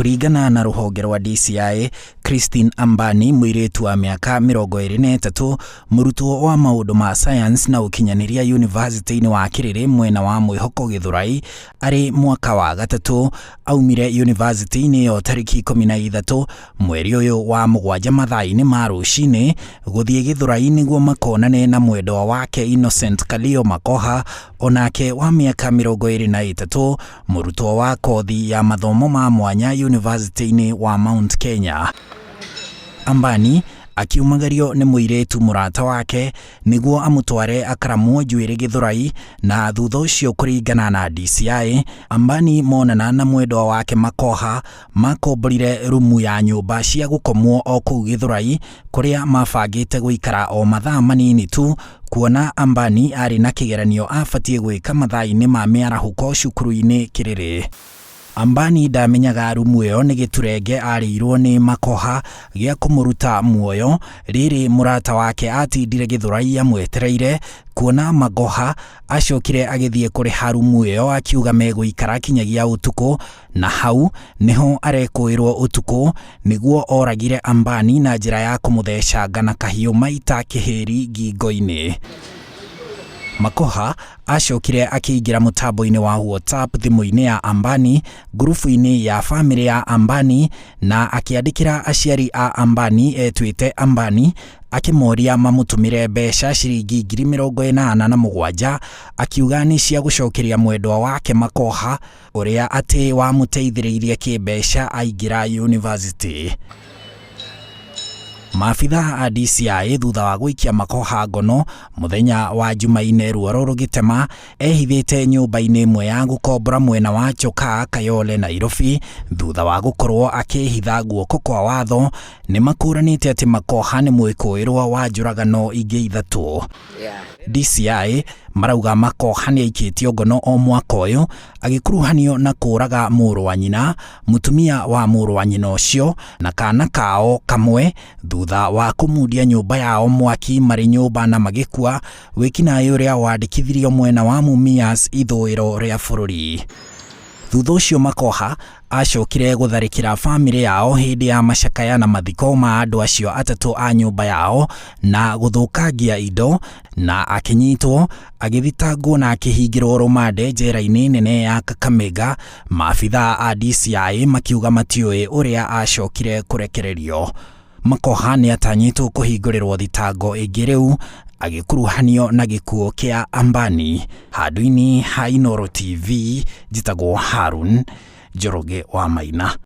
Kũringana na rũhonge rwa DCI, Christine Ambani, mũirĩtu wa mĩaka 23, mũrutwo wa maũndũ ma science na ũkinyanĩria yunivasĩtĩ-inĩ wa Kĩrĩrĩ mwena wa Mwĩhoko Gĩthũrai, arĩ mwaka wa gatatũ, aumire yunivasĩtĩ-inĩ ĩyo tarĩki 13 mweri ũyũ wa mũgwanja mathaa-inĩ ma rũcinĩ gũthiĩ Gĩthũrai nĩguo makonane na mwendwa wake Innocent Kalio Makoha, onake wa mĩaka 23, mũrutwo wa kothi ya mathomo ma mwanya yunivasĩtĩ-inĩ wa Mount Kenya. Ambani akiumagario nĩ mũirĩtu mũrata wake nĩguo amũtware akaramwo njuĩrĩ Gĩthũrai, na thutha ũcio kũringana na DCI, Ambani monana na mwendwa wake Makoha makomborire rumu ya nyũmba cia gũkomwo o kũu Gĩthũrai kũrĩa mabangĩte gũikara o mathaa manini tu, kuona Ambani arĩ na kĩgeranio abatiĩ gwĩka mathaa-inĩ ma mĩarahũko cukuru-inĩ Kĩrĩrĩ. Ambani ndamenyaga rumu ĩyo nĩ gĩturenge arĩirwo nĩ Makoha gĩa kũmũruta muoyo, rĩrĩ mũrata wake atindire Gĩthũrai amwetereire, kuona Makoha acokire agĩthiĩ kũrĩha rumu ĩyo akiuga megũikara kinyagia ũtukũ, na hau nĩho arekũĩrwo ũtukũ nĩguo oragire Ambani na njĩra ya kũmũthecanga na kahiũ maita kĩhĩri ngingo-inĩ. Makoha acokire akĩingĩra mũtambo-inĩ wa WhatsApp thimũ-inĩ ya Ambani, ngurubu-inĩ ya bamĩrĩ ya Ambani, na akĩandĩkĩra aciari a Ambani etuĩte Ambani, akĩmoria mamũtũmĩre mbeca ciringi 87,000, akiuga nĩ cia gũcokeria mwendwa wake Makoha ũrĩa atĩ wamũteithĩrĩirie kĩmbeca aingĩra yunivasĩtĩ. Maabithaa a DCI thutha wa gũikia Makoha ngono mũthenya wa Jumaine ruoro rũgĩtema, ehithĩte nyũmba-inĩ ĩmwe ya gũkombora mwena wa Chokaa Kayole Nairobi, thutha wa gũkorwo akĩhitha guoko kwa watho, nĩ makũranĩte atĩ Makoha nĩ mwĩkũĩrwo wa njũragano ingĩ ithatũ. DCI marauga Makoha nĩ aikĩtio ngono o mwaka ũyũ agĩkuruhanio na kũraga mũrũ wa nyina, mũtumia wa mũrũ wa nyina ũcio na kana kao kamwe thutha wa kũmundia nyũmba yao mwaki marĩ nyũmba na magĩkua, wĩkinaĩ ũrĩa wandĩkithirio mwena wa Mumias ithũĩro rĩa bũrũri. Thutha ũcio Makoha acokire gũtharĩkĩra bamĩrĩ yao hĩndĩ ya macakaya na mathiko ma andũ acio atatũ a nyũmba yao na gũthũkangia indo, na akĩnyitwo agĩthitangwo na akĩhingĩrwo rũmande njera-inĩ nene ya Kakamega. Maabithaa a DCI makiuga matiũĩ ũrĩa acokire kũrekererio. Makoha nĩ atanyĩtwo kũhingũrĩrwo thitango ĩngĩ rĩu agĩkuruhanio na gĩkuũ kĩa Ambani. Handũ-inĩ ha Inooro TV, njĩtagwo Harun Njoroge wa Maina.